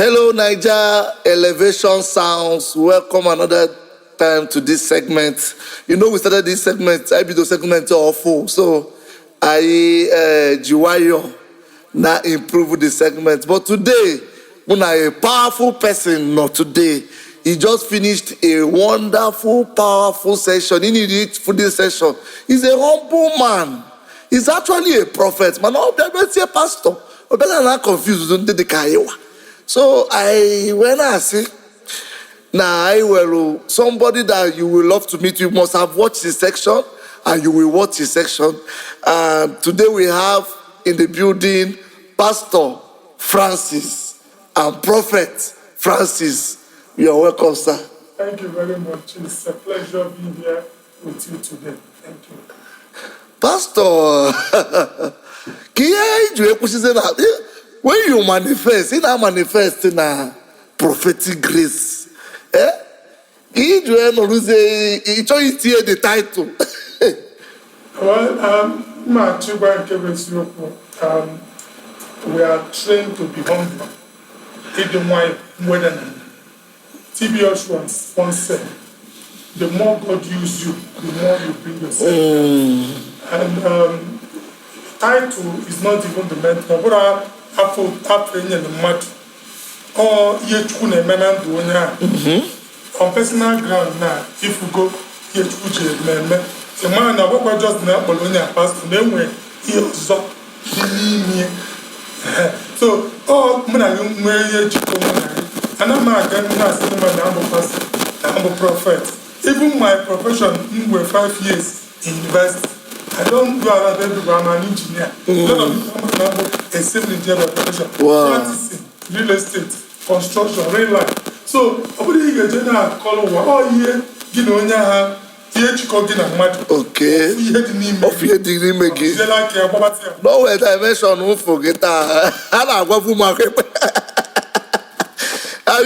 Hello, Niger Elevation Sounds. Welcome another time to this segment. You know, we started this segment, I be the segment awful. So I ji nwayọ now improve the segment. But today, when a powerful person, not today, he just finished a wonderful, powerful session. He needed it for this session. He's a humble man. He's actually a prophet. Man, oh, a pastor. Ọ bịara na confused ndị dị ka anyị wa. So I when I see now I will somebody that you will love to meet. You must have watched his section and you will watch his section. Today we have in the building Pastor Francis and Prophet Francis. You are welcome, sir. Thank you very much. It's a pleasure being here with you today. Thank you. Pastor, ka ihe iji wee kwụsịzi na when you manifest, ị na-manifest na prophetic grace. Eh? Ka ihe iji wee nọrụzie ị chọghị itinye the title. Well, ma chịgwa nke bụ eziokwu, we are trained to be humble. Ịdị nwayọ, mweda na ala. T.B. Joshua once said, "The more God use you, the more you bring yourself down." And title is not even the main thing. Ọ bụrụ afọ enyere mmadụ, ọ ihe Chukwu na-eme na ndụ onye ahụ. On personal ground na ifugo ihe Chukwu ji eme eme. Ị mara na ọgbakwa just na akpọrọ onye a pastor na enwe ihe ọzọ dị n'ime ya. So ọ mụ na gị nwee ihe jikọ mụ na gị, ana m aga na-asị ndị mmadụ na abụ pastor, na abụ prophet. Even my profession m were 5 years in university, I don't go around tell people I'm an engineer. A lot of people know I'm a civil engineer by profession. Practicing real estate, construction, real life. So ọ bụrụ ị ga-eje na-akọrọ ụwa ọ ihe gị na onye agha, ihe jikọ gị na mmadụ, ihe dị n'ime. Ofu ihe dị n'ime gị. Jiela aka ya gbabata ya. No dimension mfụ gị taa a na-agwafu m aka ekpe.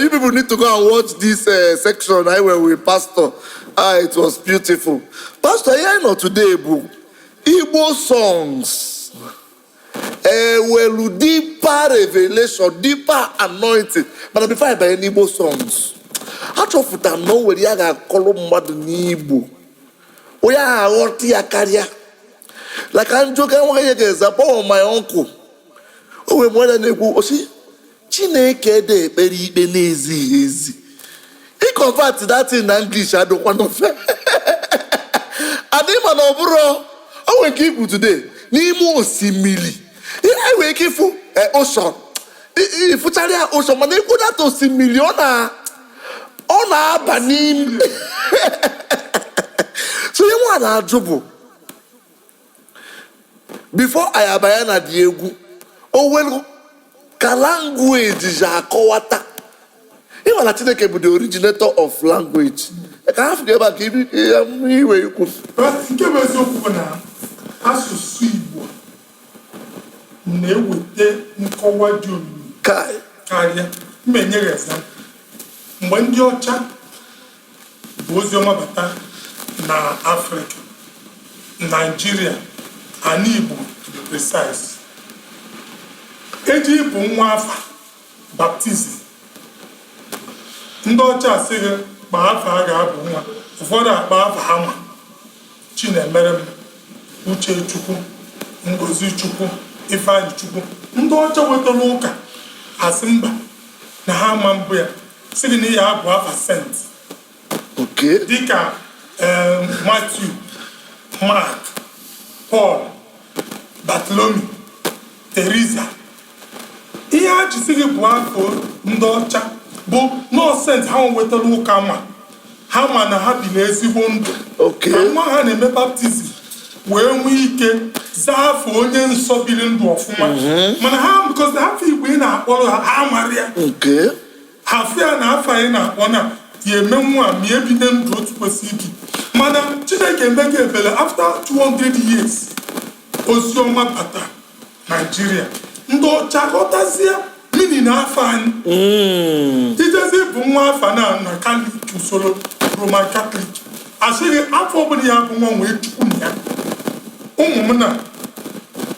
You people need to go and watch this section I were with Pastor. Ah, it was beautiful. Pastor, ihe anyị nọ today bụ Igbo songs. Ewelu deeper revelation, deeper anointing. Mana before anyị banye n'Igbo songs, achọpụtara m na o nwere ya ga-akọrọ mmadụ n'Igbo. Onye ahụ aghọta ya karịa. Like njọ ka nwoke ya ga-eza kpọọ my uncle. O nwere mgbe na-ekwu osi Chineke dị ekpere ikpe na-ezighị ezi. Ị convert that thing na English adịkwa n'ofe. Adị ma na ọ bụrụ o nwere ike ikwu today n'ime osimiri. Ihe anyị nwere ike ịfụ ocean. Ịfụchara ya ocean, mana ikwu that osimiri ọ na-aba n'ime. So ihe nwa na-ajụ bụ, before anyị abanye na dị egwu, o nwere ka language ji akọwata ịma na Chineke bụ the originator of language, ka ha fụga ebe a ka ibi iwe ikwu. Well, nke bụ eziokwu bụ na asụsụ Igbo na-eweta nkọwa dị omimi kai karịa. Mma enye gị example. Mgbe ndị ọcha bụ oziọma bata na Afrịka, Naijiria, ana Igbo to be precise, eji ịbụ nwa afa baptism, ndị ọcha asị gị kpaa afa a ga-abụ nwa. Ụfọdụ akpa afa ha ma Chinemere m, Uche Chukwu, Ngozi Chukwu, Ifeanyị Chukwu. Ndị ọcha wetara ụka asị mba, na ha ama mbụ ya, sị gị na ihe abụ afa saint dịka Matthew, Mark, Paul, Bartholomew, Teresa. Ihe ha ji sị gị bụ afọ ndị ọcha bụ nọọ saint ha wetara ụka, ma ha ma na ha bi n'ezigbo ndụ ka nwa ha na-eme baptism wee nwee ike zaa afọ onye nsọ biri ndụ ọfụma. Mana ha, because afọ Igbo ị na-akpọrọ ha, ha amara ya. Ha fụ ya na afọ anyị na-akpọ na ya eme nwa ma ya ebido ndụ otu kwesịrị ibi. Mana Chineke emego ebele, after 200 years oziọma bata Naijiria, ndị ọcha ghọtazie meaning na afọ anyị. Ijezi bụ nwa afa na Katọlik, usoro Roman Catholic, asịghị afọ ọbụla ya bụ nwa nwee Chukwu na ya. Ụmụ m na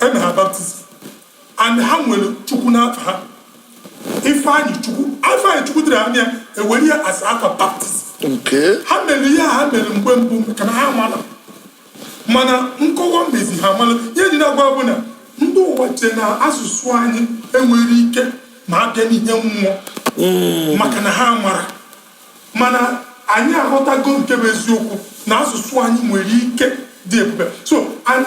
eme ha baptism and ha nwere Chukwu n'afọ ha, Ifeanyị Chukwu. Ifeanyị Chukwu dịrị anya, ewere ya as afa baptism. Ha mere ihe a ha mere mgbe mbụ maka na ha amala, mana nkọwa mezi ha amala. Ihe dị na-agwa bụ na ndị ụwa che na asụsụ anyị enwere ike ma abịa n'ihe mmụọ maka na ha mara. Mana anyị aghọtago nke bụ eziokwu na asụsụ anyị nwere ike dị ebube. So and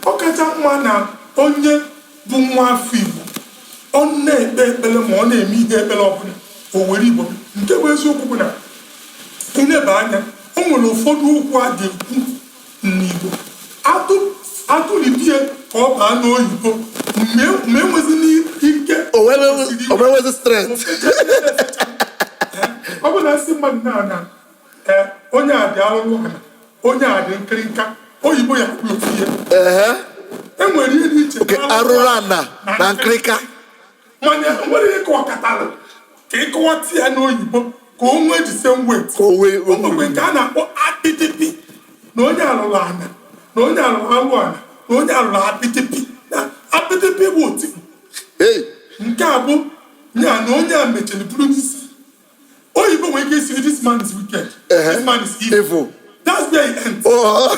ọ kacha mma na onye bụ nwa afọ Igbo, ọ na-ekpe ekpere ma ọ na-eme ihe ekpere ọbụla, o were Igbo. Nke bụ eziokwu bụ na ileba anya, o nwere ụfọdụ okwu a ga-ekwu n'Igbo, atụlipie ka ọ baa n'oyibo, ma enwezi n'ike. O nwewezi strength. Ọ bụ na nsị mmadụ na ee, onye a dị arụrụ ana, onye a dị nkịrịnka, oyibo ya kwuru ofu ihe. E nwere ihe dị iche n'arụrụ arụrụ ana na nkịrịka. Mana nwere ihe kọwakọtara ka ịkọwata ya n'oyibo ka o nwee the same weight. Ka o nwee. O nwekwe nke a na-akpọ apịtịpị, na onye alụrụ ana, na onye alụrụ alụ ana, na onye alụrụ apịtịpị. Na apịtịpị bụ otikpu. Hey. Nke a bụ ya na onye a mechara bụrụ n'isi. Oyibo nwere ike isi, "This man is wicked." "This man is evil." Evil. That's where it ends. Oh.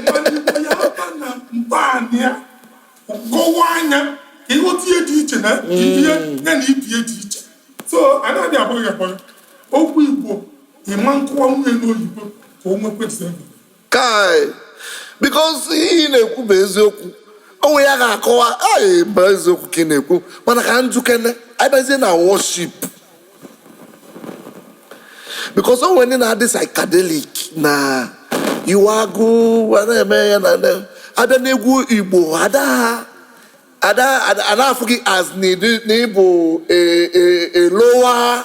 Mana Igbo ya aba na ntọala ya, kọwaa anya ka ịghọta ihe dị iche na ihe ya na ibi dị iche. So anaghị agbaghị agbagha okwu Igbo, ịma nkọwa nwunye n'oyibo ka o nwekwe the same. Kai, because ihe ị na-ekwu bụ eziokwu. Onwe ya ga-akọwa ai bụ eziokwu ka ị na-ekwu. Mana ka njukene abịazie na worship, because o nwere ndị na-adị psychedelic na iwe agụ a na-eme ya na abịa n'egwu Igbo, ada ada ada na-afụ gị as na ịbụ elowa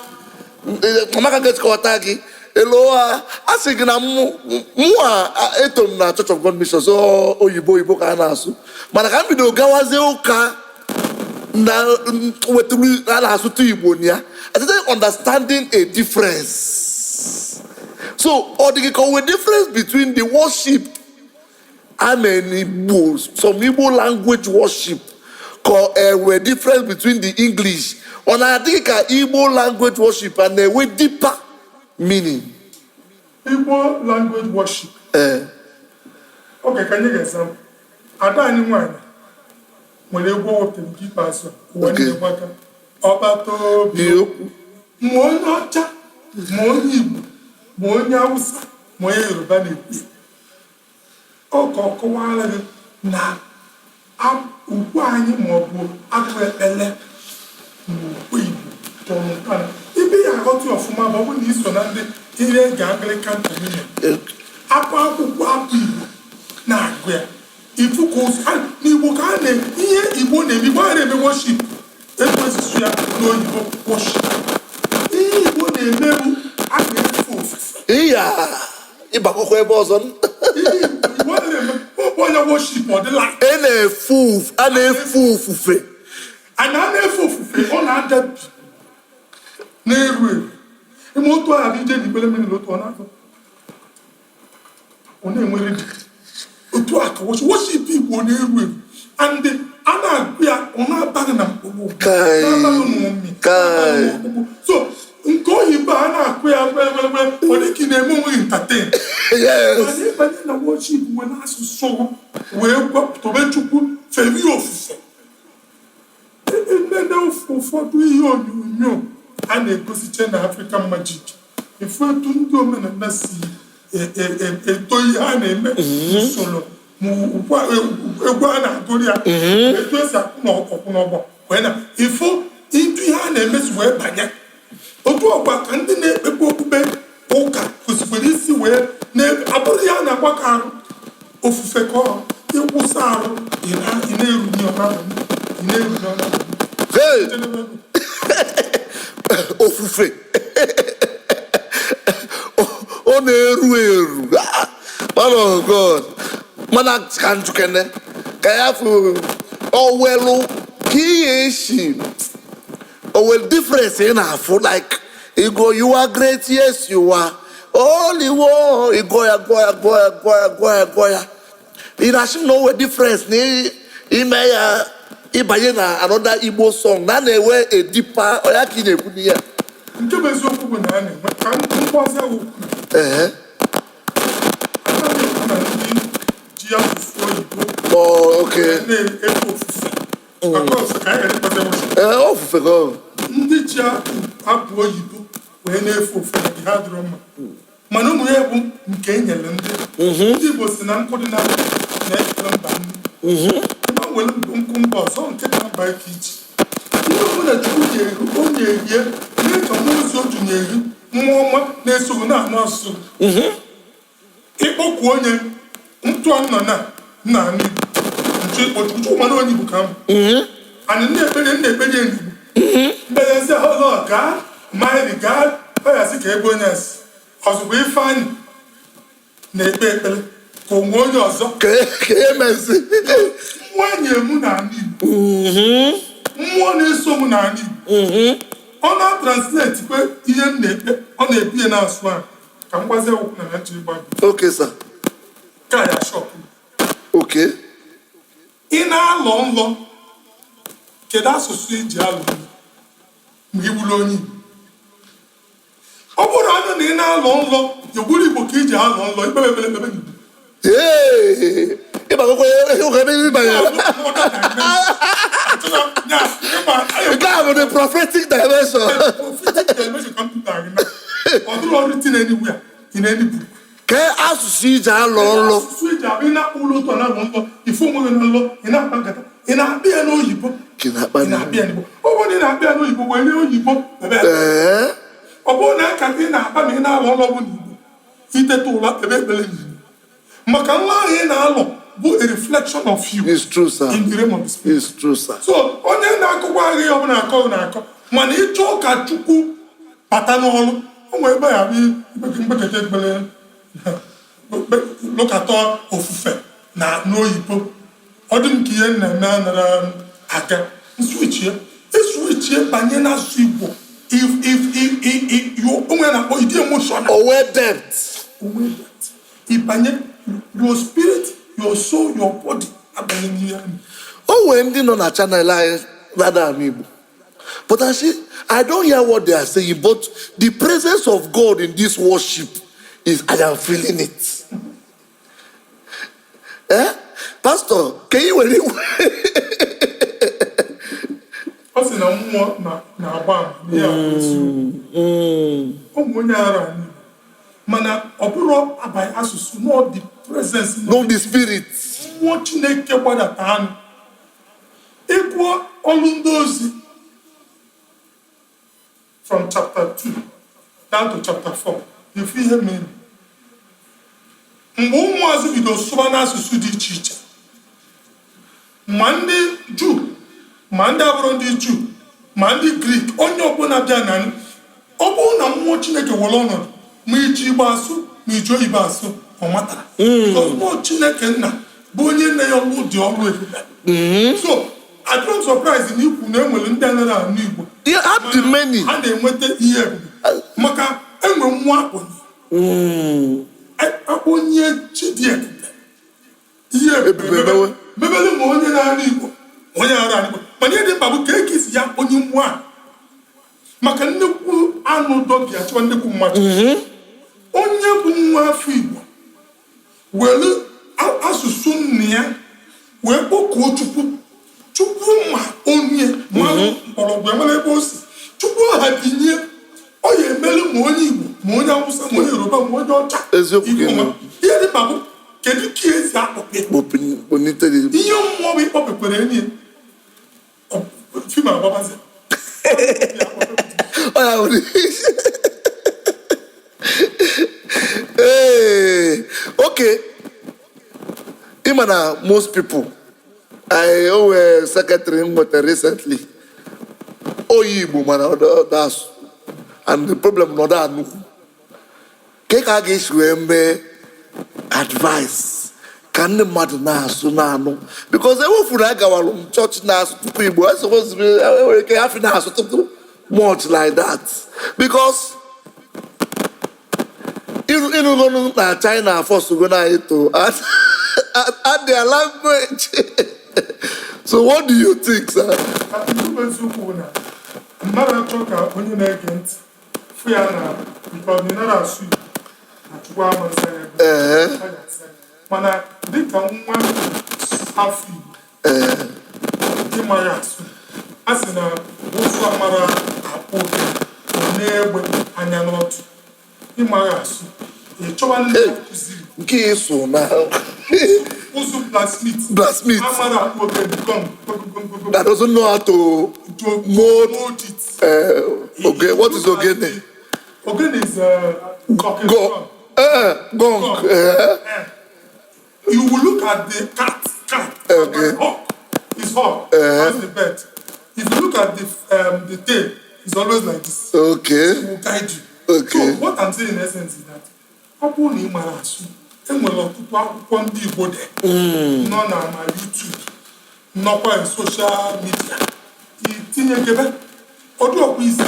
amaka ga-echịkọta gị elowa. A sị gị na mụ mụa eto m na Church of God Mission, so oyibo oyibo ka a na-asụ. Mana ka m bido gawazie ụka na weturu a na-asụtụ Igbo na ya, I started understanding a difference. So ọ dị gị ka o nwere difference between the worship I'm in Igbo, some Igbo language worship, ka enwe difference between the English? Ọ na-adị ka Igbo language worship a na-enwe deeper meaning? Igbo language worship? Ee. Oge ka nye gị example. Ada anyị nwaanyị nwere egwu o wepụtara nke ikpeazụ a, ụwa niile gbaka ọkpata obi. Dị okwu. Ma onye ọcha, ma onye Igbo, ma onye Awụsa, ma onye Yoruba na-ekwu ya. Ọ ka ọ kọwara gị na ukwe anyị ma ọ bụ akụ ekpele na ukwe Igbo tọrọ ntọala. Ibe ya aghọta ya ọfụma bụ ọ bụrụ na iso na ndị ihe ege Anglican Communion, akụ akwụkwọ akụ Igbo na-agụ ya, ifu ka n'Igbo ka a na ihe Igbo na-eme. Igbo a na-eme worship, etu esisi ya n'oyibo worship, ihe Igbo na-eme bụ a na-efe ofufe. Iya, ịbakwụkwọ ebe ọzọ. Ihe Igbo na-eme okwu onye worship, ọ dịla. A na-efe ofufe. A na-efe ofufe, ọ na-ada bi na-eru eru. Ime otu ahụ ije n'ikpere mmiri na otu ọ na-atọ, ọ na-enwere dị otu a ka worship Igbo na-eru eru, and a na-agụ ya, ọ na-abaghị na mkpụrụ obi, Kai. na-abaghị n'ụmị, Kai. na-abaghị n'ọkpụkpụ. So nke oyibo a na-akụ ya were, ọ dị ka ị na-eme onwe gị entertain. Mana ịbanye na worship wee asụsụ wee tobe Chukwu, fere ya ofufe. Nene ụfọdụ ihe onyonyo a na-egosiche na African Magic, ifu etu ndị omenala si eto ihe a na-eme, usoro ma egwu a na-agụrụ ya, etu esi akwụ n'ọkwụ n'ọgbọ wee na ifu itu ihe a na-emesi wee banye. Otu ọgba ka ndị na-ekpekpe okpukpe ụka kwesịkwara isi wee abụrụ ya na-agbakọ arụ ofufe, ka ọ ịkwụsị arụ, ị na-erunye ọ na-abanye, ị na-erunye ọ na-abanye. Hey! Ofufe ọ na-eru eru. Ah! Man of God, mana ka njukene ka ya fụ owelu ka ihe esi owelu difference ị na-afụ, like ịgụ "You are great, yes you are holy one", ịgụ ya, gụọ ya, gụọ ya, gụọ ya, gụọ ya, gụọ ya, ị na-asị m na o nwere difference na ime ya, ịbanye na another Igbo song na na-enwe a deeper, ọ ya ka ị na-ekwu n'ihe a? Nke bụ eziokwu bụ na a na-enwe ka mgbazi ahụ kwuru. A na-ekwu na ndị ji asụsụ oyibo Oh, okay. na-efe ofufe, maka ofufe ka anyị ghara ịkpọta worship. Ee, ofufe ka ọ bụ. Ndị ji abụ oyibo wee na-efe ofufe na ha dịrọ mma, mana ụmụ ya bụ nke e nyere ndị Igbo si na nkụ dị na na-ekele mba nri. Ebe nwere nkụ mba ọzọ nke dị na mba ka iche, ihe ọbụla Chukwu nyere onye erie mee ka mmụọ ozi otu nyeri mmụọ ọma na-esoghi na-anụ asụsụ. Ịkpọkwu onye ntụ nọ na nna anụ Igbo nchọ ịkpọ Chukwu, Chukwu mana onye Igbo ka m anyị na-ekpere na-ekpere ya n'Igbo mbeghezi ọlọ gaa maịrị gaa ọyasị ka ebe onye si ọzụkwa Ifeanyị na-ekpe ekpere ka onwe onye ọzọ Ka emezi. Mmụọ enyi mụ n'ala Igbo, mmụọ na-eso m n'ala Igbo, ọ na-translate kwe ihe m na-ekpe, ọ na-ebu ya na-asụ ahụ ka m gwazie okwu na nchọ ịgba gị. Okay, sir. Ka ya shop. Ị na-alọ nlọ, kedu asụsụ iji alọ nlọ ma ị bụrụ onye Igbo? Ọ bụrụ anụ na ị na-alọ nlọ igburu Igbo ka iji alọ nlọ, ikpebe ekpere ekpebe n'Igbo. Ee, ịbagokwa ụka ebe ịbanyere. Nke a bụ the prophetic dimension. Ọ dụrụ ọrụ tin anywhere in any book. Ka asụsụ iji alọ nlọ. Asụsụ iji abụ ị na-akpọ ụlọ otu a na-alọ nlọ, ife onwe gị na nlọ, ị na-akpa nkata, ị na-akpị ya n'oyibo, Ka ị na-akpa ị na-akpị ya n'Igbo. Ọ bụrụ na ị na-akpị ya n'oyibo, were oyibo kpebe ya. Ọ bụrụ na nkata ị na-akpa ma ị na-alọ nlọ bụ n'Igbo, iteta ụra kpebe ekpere n'Igbo, maka nlọ ahụ ị na-alọ bụ a reflection of you It's true, sir. in the realm of the spirit. It's true, sir. So onye na-akọkwa agha ihe ọbụla akọ na-akọ, mana ịchọ ka Chukwu bata n'ọrụ o nwere ebe ya bụ mgbekete ekpere lụkatọ ofufe na n'oyibo, ọ dị m ka ihe m na-eme anara aga nswichie iswichie banye n'asụsụ Igbo. If you onwe ya na-akpọ ịdị emotional, Owe depth. Onwe depth, ịbanye your spirit, your soul, your body abanye n'ihe ahụ. O nwere ndị nọ na channel anyị na-ada anụ Igbo. But I say, I don't hear what they are saying, but the presence of God in this worship is, I am feeling it. Eh? Pastor, can you were Ọ sị na mmụọ na-agba ama na ya bụ eziokwu. Ụmụ onye ara anyị Igbo, mana ọ bụrụ abaghị asụsụ, no, the presence. No, the spirit. Mmụọ Chineke gbadata anụ ịgụọ Ọlụ Ndị Ozi from chapter 2 down to chapter 4, ifu ihe mere mgbe ụmụazụ bido sụba n'asụsụ dị iche iche, ma ndị Juu, ma ndị abụrụ ndị Juu, ma ndị Grik, onye ọbụla bịa na ọ bụrụ na mmụọ Chineke were ọnọdụ, ma iji Igbo asụ ma iji oyibo asụ, ọ matara, because mmụọ Chineke nna bụ onye nne ya ọlụ dị ọrụ ebube. So adịrọ m surprise na ikwu na enwere ndị anaghị anụ Igbo. You have the many. Ha na-enweta ihe ebube maka enwe mmụọ akpọnye akpọnye chi dị ebube, ihe ebube Ebube mewe. Mebere ma onye na-anụ Igbo ma onye na-anụ Igbo, mana ihe dị mkpa bụ ka eke isi ya onye mmụọ a, maka nnekwu anụ dọbịa chịwa nnekwu mmadụ. Onye bụ nwa afọ Igbo were asụsụ nna ya wee kpọkuo Chukwu, Chukwu ma onye ma mgbọrọgwụ ya, mara ebe o si, Chukwu ọha binye, ọ ya emere ma onye Igbo, ma onye Awụsa, ma onye Yoruba, ma onye ọcha. Eziokwu Igbo ka ị ma na-ekwu. ihe dị mkpa bụ kedu ka esi akpọpe Kponite the ihe mmụọ bụ ịkpọpekwere enyi film agbabazi. Ọ ya nwere. Hey, okay. Ịma na most people, I owe secretary m nwetara recently. Oyi Igbo, mana ọ da asụ. And the problem na ọ da anụkwu. Ke ka a ga-esi wee mee advice ka ndị mmadụ na-asụ na-anụ? Because ewefuru agawalụ m chọọchị na-asụ tupu Igbo, I suppose enwere ike hafi na-asụ tupu much like that, because ịnụgonu na China force go na anyị to add their language. So what do you think, sir? Ka ndị bụ eziokwu bụ na mmadụ achọ ka onye na-ege ntị Fụ ya na because ị nara asụ Igbo na Chukwu ama nsa ya ebe. Ọ ga-asa ya. Mana dịka nwa afọ Igbo nke mara asụ, a sị na ụsụ amara akpụ ogene, ọ na-egbe anya n'ọtụ. Ịmara asụ, ị chọwa ndị kụziri. Nke ịsụ na ụzụ blacksmith. Blacksmith. Amara akpụ ogene gong gong gong gong. That doesn't know how to to mold. Mold it. Okay, what is ogene? Ogene is talking Go, drum. Gong. Gong. Eh. You will look at the cat. Hawk. It's hawk. That's the bird. If you look at the tail, it's always like this. It will guide you. So what I'm saying in essence is that ọ bụrụ na ị mara asụ, enwere ọtụtụ akwụkwọ ndị Igbo dị nọ na ma YouTube, nọkwa in social media, itinyekebe ọdụ ọkwa izi,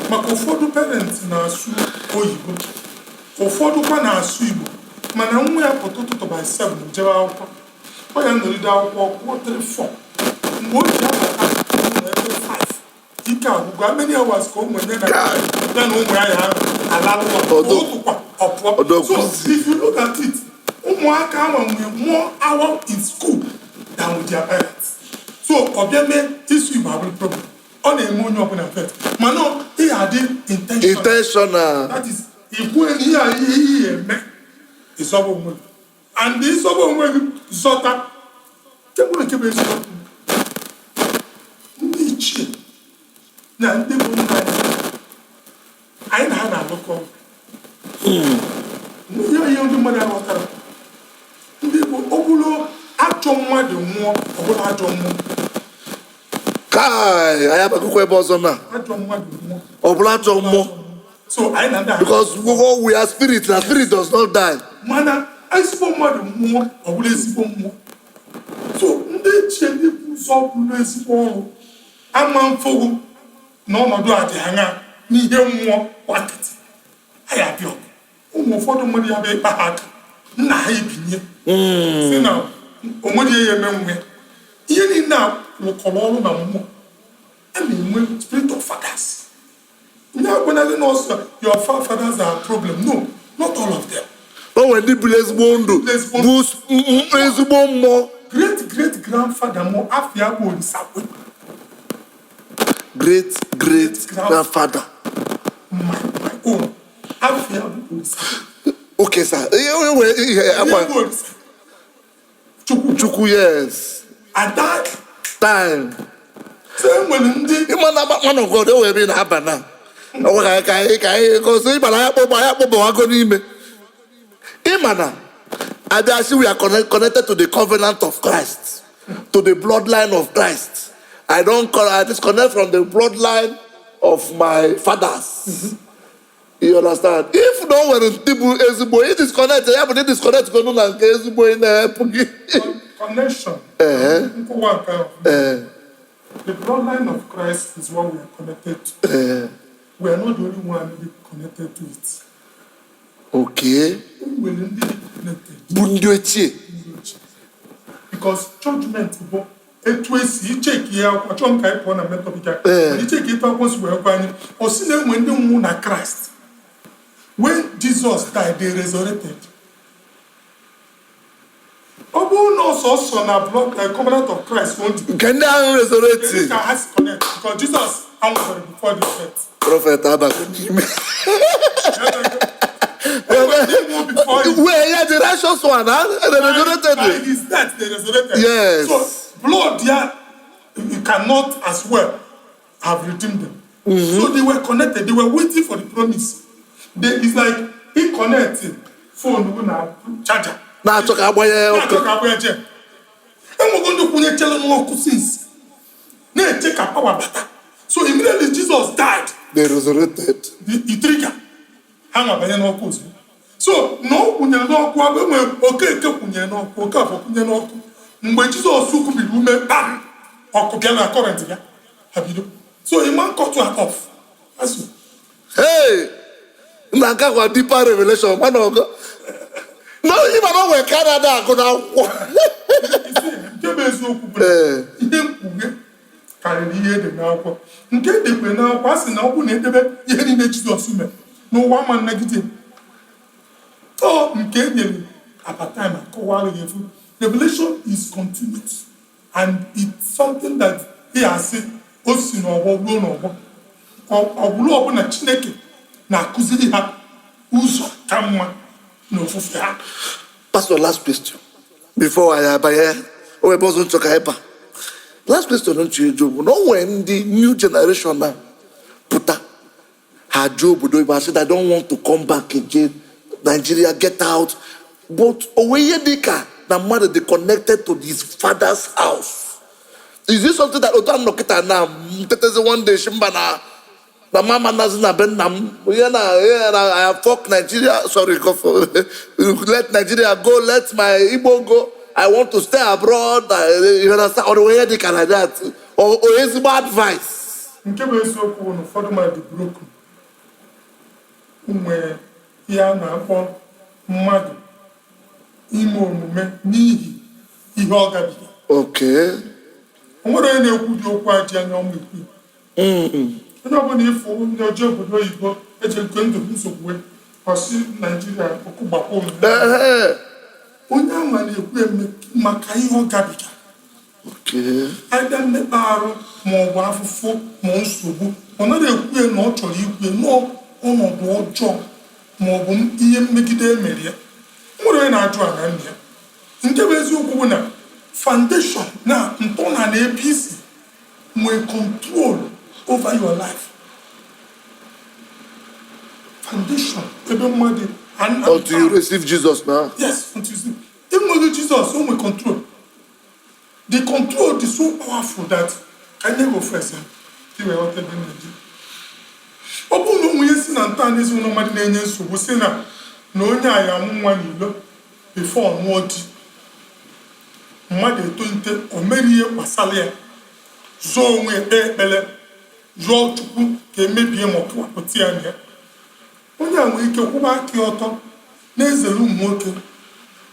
maka ụfọdụ parents na-asụ oyibo, ụfọdụ kwa na-asụ Igbo, mana nwa ya pụta ụtụtụ by 7 jebe akwụkwọ, ọ ya nọrịde akwụkwọ kwụọ 3 4, mgbe o ji abata ụlọ ebe 5, ike agwụgwọ. How many hours ka o nwere na ya na ụmụ ya ya alalụ ụtụkwa ọ pụọ? Ọdọ So kwụsị. if you look at it, ụmụaka ahụ nwere more hour in school than with their parents. So ọ bịa mee ịsụ Igbo abụrụ problem. Ọ na-eme onye ọbụla affect, mana ị ga-adị intentional. Intentional. That is, ikwu ihe a, ihe ihe eme, ịzọba onwe gị, and ịzọba onwe gị zọta nke bụrụ nke bụ eziokwu. Ndị ichie na ndị bụ nna anyị, anyị na ha na-alụkọ ọgụ. Ihe ndị mmadụ aghọtara, ndị bụ ọ bụrụ ajọ mmadụ nwụọ, ọ bụrụ ajọ mmụọ. Kai, anyị abagokwa ebe ọzọ na. Ajọ mmadụ nwụọ, Ọ bụla ajọ mmụọ. So anyị na ndị a Because we are spirit, na spirit does not die. Mana ezigbo mmadụ nwụọ, ọ bụrụ ezigbo mmụọ. So ndị ichie, ndị bụ ụzọ bụrụ ezigbo ọrụ ama mfogbu na ọnọdụ a dị anya n'ihe mmụọ kwakịtị anyị abịa ọgụ. Ụmụ ụfọdụ mmadụ ya bụ ịkpa ha aka, nna ha ebinye si na o nwere ihe ya eme nwe ya. Ihe niile a rụkọrọ ọrụ na mmụọ a na-enwe spirit of fathers. Nye agwanaghị na ọsọ your fathers are problem. No, not all of them. O nwere ndị biri ezigbo ndụ Ezigbo bụ ezigbo mmụọ. Great great grandfather mụ, afọ bụ Olisakwe. Great great grandfather. My own afọ bụ Olisakwe. Okay, sir. Ihe nwere ihe Ihe akwa bụ Olisa Chukwu. Chukwu, yes. At that time. So e nwere ndị Ịma na man of God, e nwere ebe ị na-aba na ọ ka anyị gosi ịma na anyị akpọbawago n'ime. Ịma na abịa sị we are connected to the covenant of Christ, to the bloodline of Christ. I don't call, I disconnect from the bloodline of my fathers. You understand? If na o nwere ndị bụ ezigbo, ị disconnect ya bụ na ị disconnect gonu na nke ezigbo ị na-epụ gị. Connection nkwụwa nke ahụ. The bloodline of Christ is what we are connected to. We are not the only one be connected to it. E nwere ndị dị connected. Bụ ndị ochie. Ndị ochie, because judgment bụ etu esi icheki ya akwụkwọ. Chọọ m ka anyị pụọ na main topic a. Mana icheki etu akwụkwọ si wee gwa anyị, ọ sị na enwe ndị nwụ na Christ. When Jesus died, they resurrected. Ọ bụrụ na ọsọsọ na blood covenant of Christ only, nke ndị ahụ kedu resurrected ka ha si connect? Because Jesus anwụrụ before the death. Prophet abago n'ime. Enwe ndị nwụ before him. Wee ya, the righteous one, huh? They resurrected. By his death they resurrected. Yes. So blood ya, you cannot as well have redeemed them. So they were connected. They were waiting for the promise. It's like he connected phone gị na charger. Na-achọ ka agbanye ọkụ. Na-achọ ka agbanye je. Enwego ndị kwụnyechelu n'ọkụ since, na-eche ka power bata. So immediately Jesus died, They resurrected. the trigger ha nwa banye n'ọkụ ozugbo. So na ọ kwụnyere n'ọkụ abụ enwere Okeke kwụnyere n'ọkụ, Okafọ kwụnye n'ọkụ. Mgbe Jizọs kwubiri ume kpam, ọkụ bịa na current bịa, ha bido. So ịma cut ha off. Asụ. Hey, na nke akwa deeper revelation, mana ọgọ no ịma na o nwere ka a na-ada agụ n'akwụkwọ. Isi nke bụ eziokwu bụ na ihe mkpughe Karịrị ihe ede n'akwụkwọ. Nke edekwe n'akwụkwọ, a sị na ọ bụrụ na edebe ihe niile Jizọs mere n'ụwa, ma nnagide ọ nke e nyere about time akọwara gị efu. Revelation is continuous and it's something that ị asị o si n'ọgbọ ruo n'ọgbọ. Ọgbụrụ ọbụla, Chineke na-akụziri ha ụzọ ka mma n'ofufe ha. Pastor, last question before anyị abanye o ebe ọzọ nchọ ka anyị ba. Last question nchọ ịjụ bụ na o nwere ndị new generation na pụta, ha jụọ obodo oyibo, asị, "I don't want to come back again. Nigeria, get out." But o nwee ihe dị ka na mmadụ dị connected to his father's house. Is it something that otu a nọ kịta na ntetezi one day shi mba na mama nazi na be nna m, ihe na I fuck Nigeria, sorry, God for, let Nigeria go, let my Igbo go, I want to stay abroad, you understand? Ọ dị ihe dị ka like that or ezigbo advice? Nke bụ eziokwu bụ na ụfọdụ mmadụ broken, nwere ihe a na-akpọ mmadụ ime omume n'ihi ihe ọ gabiga. O nwere onye na-ekwu dị okwu a ji anya ọma ekwu. Onye ọbụla ịfụ ndị oji obodo oyibo eji nke ndụ nsogbu ọsị Naijiria ọkụ gbakwa omume. Onye anwa na-ekwu eme maka ihe ọ gabiga, aịda mmekpa arụ ma ọ bụ afụfụ ma nsogbu. Ọ naghị ekwu ya na ọ chọrọ ikwu ya nọọ ọnọdụ ọjọọ ma ọ bụ ihe mmegide emere ya. Nwere onye na-ajụ ana nna ya. Nke bụ eziokwu bụ na foundation na ntọala na ebe isi nwee control over your life. Foundation ebe mmadụ Until you receive Jesus now. Yes, until you see. Enweghị Jizọs, o nwee control. The control is so powerful that ka nye gị ofu example ka i wee ghọta ebe m na-eje. Ọ bụrụ na ụmụ ihe si na ntọala ezinụlọ mmadụ na-enye nsogbu, si na onye a ya amụ nwa n'ilo before ọ nụọ di, mmadụ etolite, o mere ihe gbasara ya, zụọ onwe, ekpe ekpere, yọọ Chukwu ka emebie ma ọ kewapụta ya na ya, onye a nwere ike kwụba aka ya ọtọ, na-ezere ụmụ nwoke,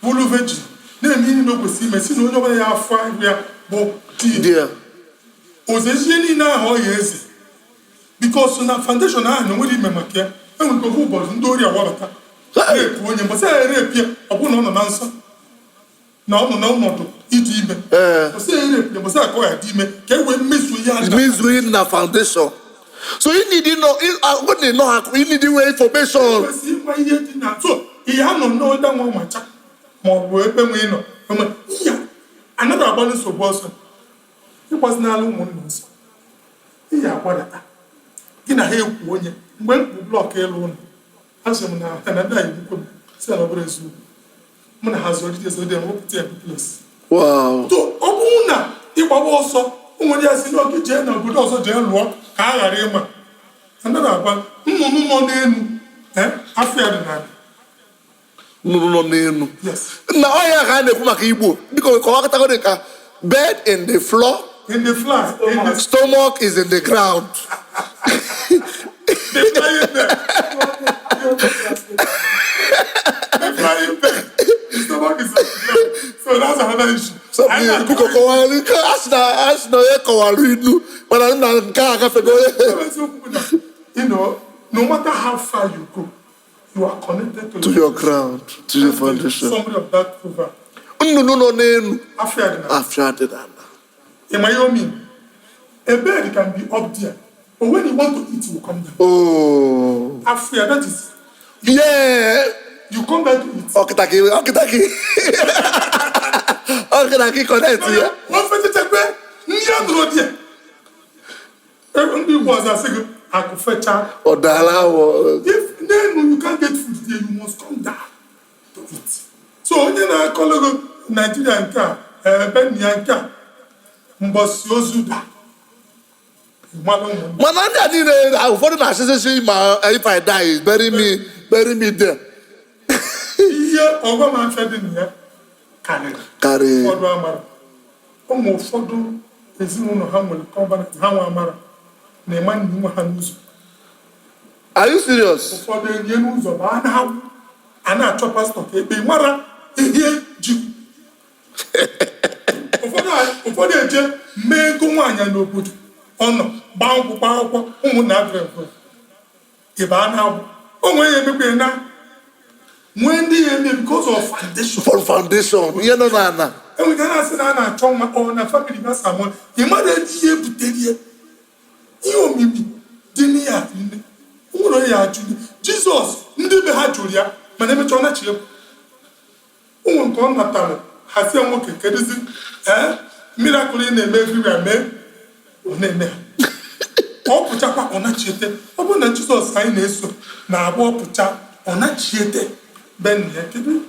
bụrụ virgin, na-eme ihe niile o kwesịrị ime, si na onye ọbụla ya afọ ihu ya bụ di ya. Di ya. Ozi ihe niile ahụ ọ ya eze, because na foundation ahụ na onwere ime maka ya. Enwere ike ofu ụbọchị ndị ori awabata na-epu onye mbọsị ya erepụ ya. Ọ bụrụ na ọ nọ na nsọ, na ọ nọ n'ọnọdụ ịdị ime, mbọsị ya erepụ ya, mbọsị ya ka ọ ya dị ime, ka e wee mezuo ihe a. Mezuo na foundation. So you need to know, when they know, you need to information. Kwesịrị ịgwa ihe dị na so ihe a nọ n'ọda nwa macha ma ọ bụ ebe nwe ị nọ enwe ihe anaghị agbalị nsogbu ọsọ. Ịgbazinala ụmụnna ọsọ, ihe agbadata gị na ha ekwu. Onye mgbe m kpu block elu ụlọ, asị m na ndị a egbukwe m, si na ọ bụrụ eziokwu, mụ na ha zọrọ zọrọ ya, wepụta ya place. So ọ bụrụ na ịgbawa ọsọ, o nwere ya si n'oge jee n'obodo ọzọ jee lụọ ka a ghara ịma. Anaghị agba nnụnụ nọ n'elu, afọ ya dị n'ala. Nnụnụ nọ n'elu. Yes. Na ọhịa ka a na-ekwu maka Igbo, biko kọwakọtago ka bird in the floor, in the fly in the stomach is in the ground. The flying bird, the flying bird, the stomach is on the ground. So that's another issue. So Anyị na- biko kọwara nke a sị na onye kọwara ilu, mana nna nke a agafego. Eziokwu bụ na, no matter how far you go, you are connected to, To your ground, to your foundation. Summary of that proverb. Nnụnụ nọ n'elu, Afọ ya dị n'ala. Afọ dị n'ala. In my own mean, a bird can be up there, but when you want to eat, it will come down. Oh. Afia, that is, you come down to eat. Ọkịta gị connect ya. Wọ́n fẹ́ tẹ́tẹ́ pé ndị a nụrụ di ẹ̀. Ndị Igbo ọzọ asị gị, akụ fechaa. Ọ dara awọ. If n'elu you can't get food there, you must come down to eat. So onye na-akọlụ gị Naijiria nke a, ebe nna ya nke a, mbọsị ozu da. Mmanụ ụmụnne. Mana ndị a niile, ụfọdụ na-asịsị ma if I die, bury me, bury me there. Ihe ọghọm afịa dị na ya karịrị. Karịrị. Ụfọdụ amara ụmụ, ụfọdụ ezinụlọ ha nwere covenant, ha nwe amara na ịma nna nwe ha n'ụzọ. Are you serious? Ụfọdụ erie n'ụzọ ma a na-agwụ a na-achọ pastọ ka ekpe mara ihe ji. Ụfọdụ Ụfọdụ eje mee ego nwaanyị n'obodo, ọ nọ gbaa nkwụ, gbaa akwụkwọ, ụmụnna adịrị mfe ịba a na-agbụ o nwere ya emekwa ya na nwee ndị ya eme because of foundation. For foundation, ihe nọ n'ala. Enwere ike na-asị na a na-achọ nwa, ọ na family gasa amụ, ị mara ebe ihe butere ya, ihe omimi dị n'ihe a nne nwere onye ya ajụ Jizọs, ndị be ha jụrụ ya, mana emechaa ọ nachi egwu ụmụ nke ọ natara hazie nwoke. Kedụzi ee miracle ị na-eme everywhere mee, ọ na-eme ha, ọ pụchakwa, ọ nachiete. Ọ bụrụ na Jizọs anyị na-eso na-agba, ọ pụcha, ọ nachiete be nna ya. Kedu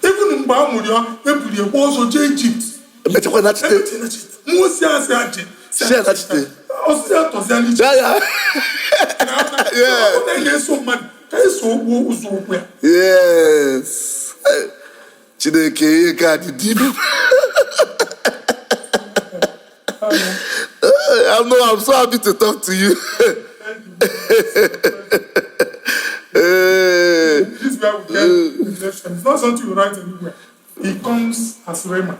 even mgbe a mụrụ ya, eburu ya gba ọzọ jee Ijipt. Emechakwa nachite. Emechi nachite. Mmụọ ozi asị aje. Si ya nachite. Ọsị ya tọzịa n'Ijipt. Ya. Ọ bụrụ na ị na-eso mmadụ ka eso ụkwụ ụzọ ụkwụ ya. Yes. Eh, Chineke, ihe ka dị deep. I'm no, I'm so happy to talk to you. Eh, This is where we get revelation. It's not something you write anywhere. It comes as rhema.